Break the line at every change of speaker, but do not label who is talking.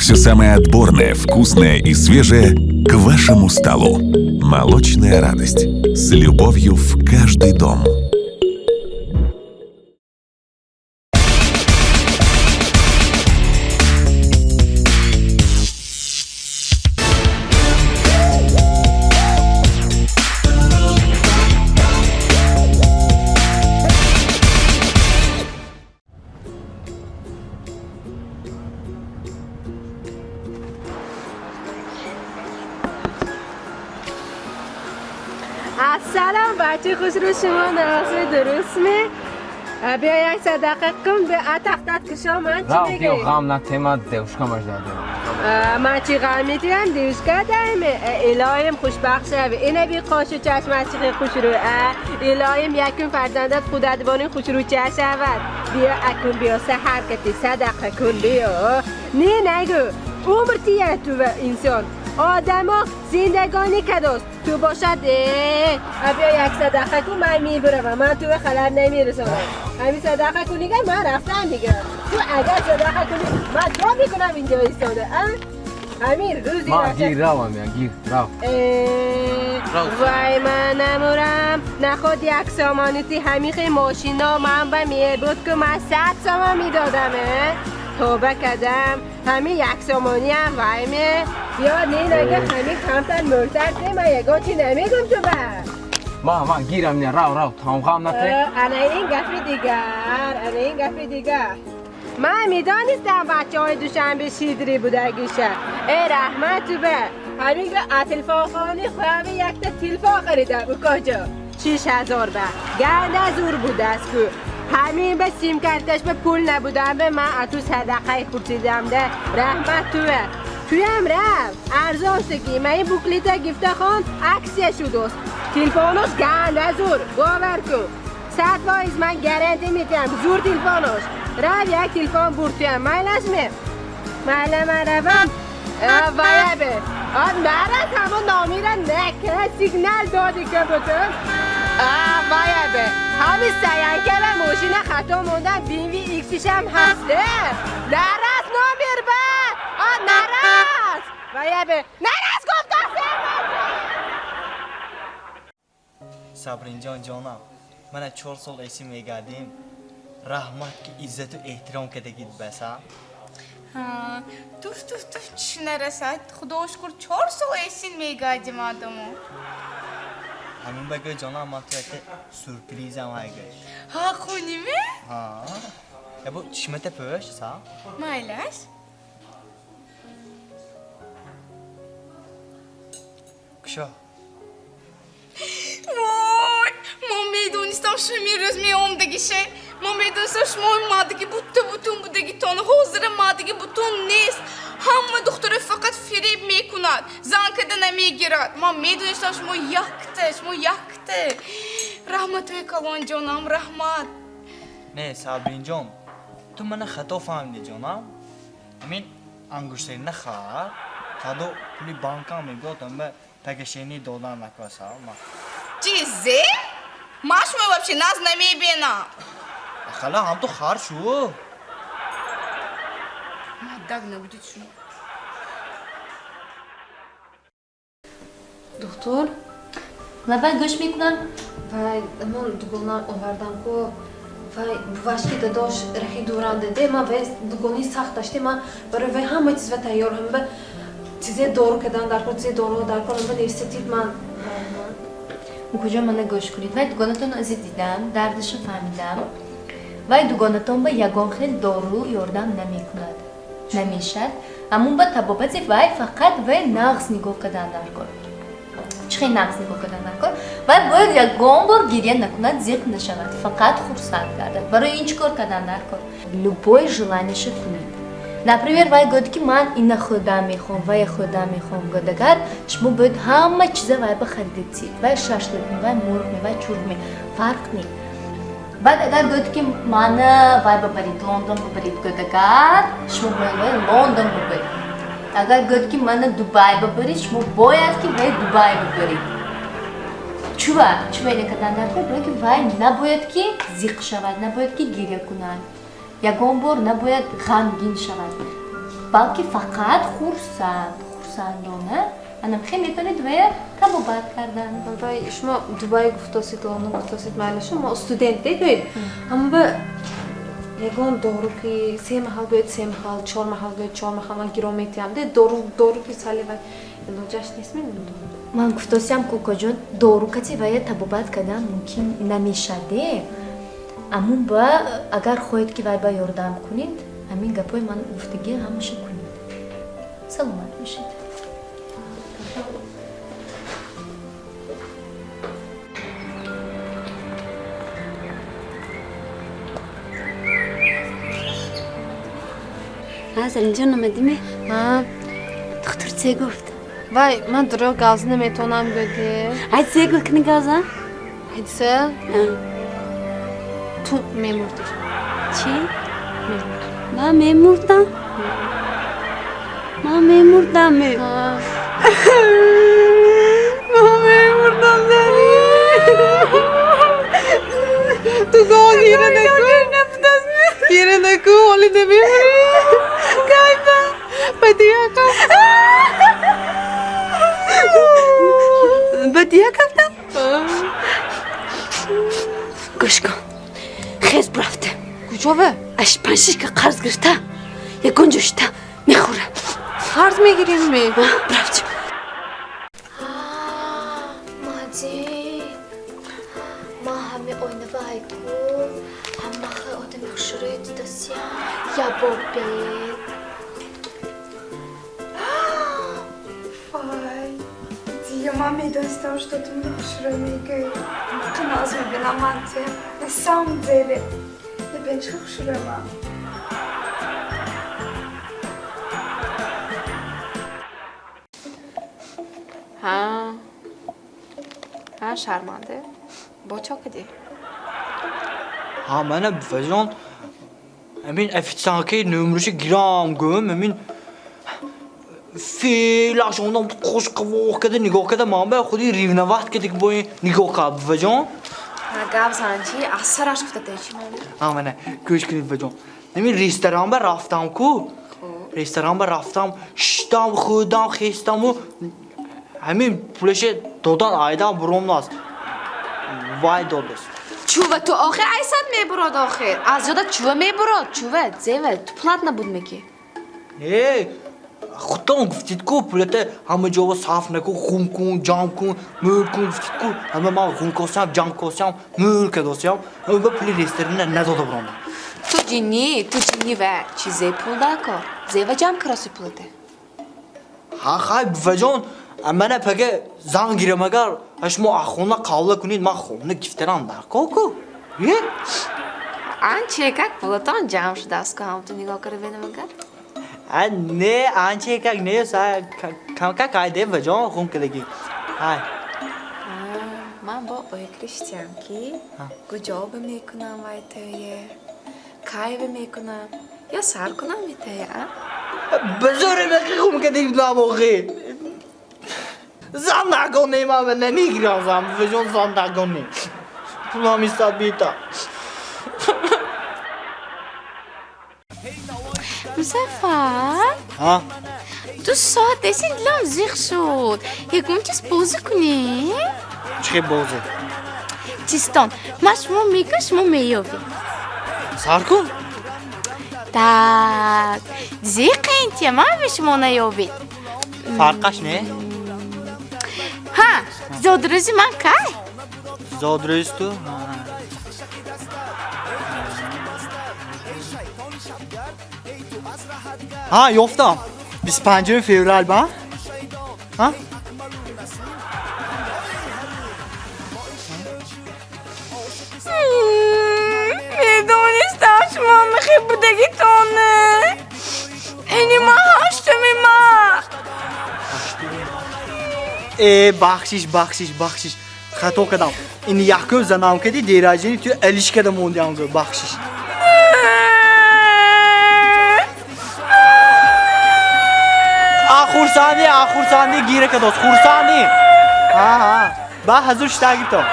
Все самое отборное, вкусное и свежее к вашему столу. Молочная радость. С любовью в каждый дом.
Ассалом, бача хушрӯ, шумо нағзми, дурустми? Биё, як садақа кун, биё, атахтат кушо, ман чӣ
Рав, биё.
мегӯӣ?
Ғам натема, девушка маждадем.
Ман чӣ ғам метиҳам, девушка дайме. Илоҳим, хушбахт шави. Ина би, қошу чашмат чӣ хушрӯ. Илоҳим, якум фарзандат худатбони хушрӯча шавад. Биё, акун биё, саҳар кати садақа кун, биё. Не нагӯ, умр тия ту инсон. Одамо зиндагонӣ кадост. Ту бошад, биё, як садақа кун, ман мебуравам. Ман туро халал намерасонам. Ҳамин садақа кунига ман рафтам дига. Ту агар садақа кунӣ, ман то мекунам инҷо истода. Ҳамин рӯзи
Ма гир, равам, я гир, рав.
Вай, ман намурам. Наход як сомонити ҳамихи мошино ман ба мебуд, ку ман 100 сомон медодам. Тоба кардам, ҳамин як сомониам вай ме ё не нага, ҳамин камтар мӯртар де, ман ягон чи намегум ту ба.
Ма гирам, не, рав, рав, тамом, ғам нате.
Ана ин гапи дигар, ана ин гапи дигар. Ман медонистам, бачаҳои Душанбе шидри будагиша. Э, раҳмат ту ба. Ҳамин телефонхони хоҳами якта телефон харидам, укоҷо, 6000 ба. Ганда зур будааст ку. Ҳамин ба симкарташ ба пул набудам, ба ман ату садақаи пурсидам да. Раҳмат ту ба. Туям рав, арзон шудаги. Ман ин буклета гифта хон, акция шудост. Телефонош ганда зур, бовар кун. 100% ман гарантия метиҳам, зур телефонош. Рав, як телефон бур туям, майлашме? Майла, ман равам. Вая бе. Нарас, ҳамон номира нека сигнал доди ка бутун. Вая бе. Ҳамин саянка ва мошина хато мондан, BMW X-шам ҳаст. Нарас номер ба. Нарас. Вая бе. Нарас гуфтасем.
Сабринҷон, ҷонам, мана 4 сол эси мегардем. Раҳмат, ки иззату эҳтиром кардагид баса.
Туф, туф, туф, чӣ нарасад. Худо шукр, 4 сол эсин мегардим адамо.
Ҳамин ба гӯй, ҷонам, ман ту якта сюрпризам ҳай, гӯй.
Ҳа, хуниме?
Ҳа, ябо чишмата пӯш са.
Майлаш.
Кушо.
Вой, мо медонистам, шуми рӯз меомдагише. Мо медонистам, шумо мадиги бутта бутун будагитон. Ҳозира мадиги бутун нест. Ҳама духтуро фақат фиреб мекунад, зан када намегирад. Ман медонистам, шумо якта, шумо якта. Раҳматои калон, ҷонам, раҳмат.
Не, Сабринҷон, ту мана хато фаҳмидӣ, ҷонам. Ҳамин ангуштарина хар, садо пули банкам мебиёд, ама погашение додан накоса.
Чизе? Ма шумо вообще наз намебинам.
Хала, ҳам ту хар шу.
Маддаг набудед шумо.
Духтур.
Лабай, гӯш мекунам.
Вай, амон дугона овардам ку, вай бувашки дадош рахи дуранда де, ман вай дугони сахт даште, ман барои вай ҳама чиз ва тайёр, ҳама чизе дору кадан дар кор, чизе доруҳо дар кор, ҳама нависатид ман.
Куҷо, мана гӯш кунед. Вай дугонатон ази дидам, дардашо фаҳмидам. Вай дугонатон ба ягон хел дору ёрдам намекунад, намешад. Ҳамун ба табобати вай фақат вай нағз нигоҳ кардан дар кор. Чӣ хел нағз нигоҳ кардан дар кор? Вай бояд ягон бор гиря накунад, зиқ нашавад, фақат хурсанд гардад. Барои ин чӣ кор кардан дар кор? Любое желаниеша кунед. Например, вай гӯяд, ки ман ина хӯрдан мехоҳам, вая хӯрдан мехоҳам гӯяд, агар шумо бояд ҳама чиза вай ба харидед тид. Вай шашлик ме, вай мурғ ме, вай чурғ ме, фарқ не. Баъд агар гӯяд, ки мана вай бабарид, Лондон бабарид гӯяд, агар шумо бояд вай Лондон бабарид. Агар гӯяд, ки мана Дубай бабарид, шумо бояд ки вай Дубай бабарид. Чува чува ина кардан дар кор, барое ки вай набояд ки зиқ шавад, набояд ки гиря кунад, ягон бор набояд ғамгин шавад. Балки фақат хурсанд, хурсандона анамхе метавонед вая табобат кардан.
Вай шумо Дубай гуфтосид, Лондон гуфтосид, майли, шумо студент дегӯед. Ҳама ба ягон дору ки се маҳал гӯед, се маҳал, чор маҳал гӯед, чор маҳал ман гиро метиҳам. Де дору, дору ки сали вай илоҷаш нест мемон дору.
Ман гуфтосиям, кукоҷон, дору кати вая табобат кардан мумкин намешаде. Аммо ба агар хоҳед ки вай ба ёрдам кунед, ҳамин гапҳои ман гуфтагӣ ҳамаша кунед. Саломат бошед.
Заринҷон, омадиме?
Ҳа.
Духтур це гуфт?
Вай, ман дурӯғ гавза наметавонам гӯди.
Ай, це гуфт, кини гавза?
Ҳадиса? Ту мемурдӣ.
Чӣ? Ман мемурдам? Ман мемурдам?
Ман мемурдам, Зарин. Ту гон гира накун. Гира накун, оли намемурӣ. Кайфа. Ба дия кафтам.
Ба дия кафтам? Гӯш кун. Хез бурафтем.
Куҷове?
Аш панҷшиш ка қарз гирифта, ягон ҷо шита мехӯрам.
Қарз мегирем ме?
Бурафтем.
Мадин, ман ҳами оинава айку, ҳама хел одами хушрӯй дидосиям. Ябобе.
Вай, дия, ман медонистам, что ту маро хушрӯй мегӯӣ. Қаноз мебинам ман туя. На самом деле. Бибин, чӣ хушрӯй ман.
Ҳа, ҳа, шарманде, бо чо кардӣ?
Ҳа, мана, буваҷон, ҳамин официанткаи номерашо гирам гӯм, ҳамин феълаш онам қошқавоқ карда нигоҳ карда, ман ба худи ревновать карда, ки бо ин нигоҳ кард, буваҷон.
Ҳа, гап зан, чи аз сараш гуфта чи ман?
Ҳа, мана, гӯш кунед, буваҷон. Ҳамин ресторан ба рафтам ку, ресторан ба рафтам, шиштам, хӯрдам, хестаму ҳамин пулаша додан айдам буромнааст. Вай додааст.
Чува ту охир айсад мебурод, охир аз ёда чува мебурод, чува зева ту пулат набуд меки?
Не, худтон гуфтид ку, пулата ҳама ҷоба сарф накун, ғум кун, ҷамъ кун, мӯл кун гуфтид ку. Ҳама ман ғум косиям, ҷамъ косиям, мӯл кадосиям, ҳама ба пули ресторана надода буромдам.
Ту ҷиннӣ, ту ҷиннӣ, ва чи зе пул дакор, зева ҷамъ кироси пулате?
Ҳа, хай, буваҷон, мана пага зан гирам, агар шумо аз хона қавла кунед, ман хона гифтарам дар кор ку. Е?
Анчекак пулатон ҷамъ шудааст ку, ҳамту нигоҳ кара бинам агар.
А, не, анчекак не, камкак айде, буваҷон, ғум кардагӣ. Ҳай.
Ман бо ой криштиям ки куҷо мекунам, вай тӯе кайве мекунам ё сар кунам митӯе, а?
Ба зӯре меқи ғум кардагӣ намоғӣ. Зан нагоне, ман намегирам зан, буваҷон, зан нагоне. Пулам истад бита.
Музаффар.
Ҳа?
2 соат десин дилам зиқ шуд. Ягон чиз бозӣ кунем?
Чӣ хел бозӣ?
Чистон. Ман шумо мегӯм, шумо меёбед.
Сар кун.
Так, зиқен тия, ман бе шумо наёбед.
Фарқаш не?
Ҳа, зодрӯзи ман кай?
Зодрӯзи ту? Ҳа, ёфтам. 25 феврал ба? Ҳа?
Медонистам, шумо мехе будагитоне. Ини ман ҳаштуми март.
Э, бахшиш, бахшиш, бахшиш. Хато кардам. Ин якум занам кади дераҷини ту алиш карда мондиам, гӯ, бахшиш. А хурсандӣ, а хурсандӣ гира кардост, хурсандӣ. Ҳа, ҳа. Ба ҳазур шита гиртон.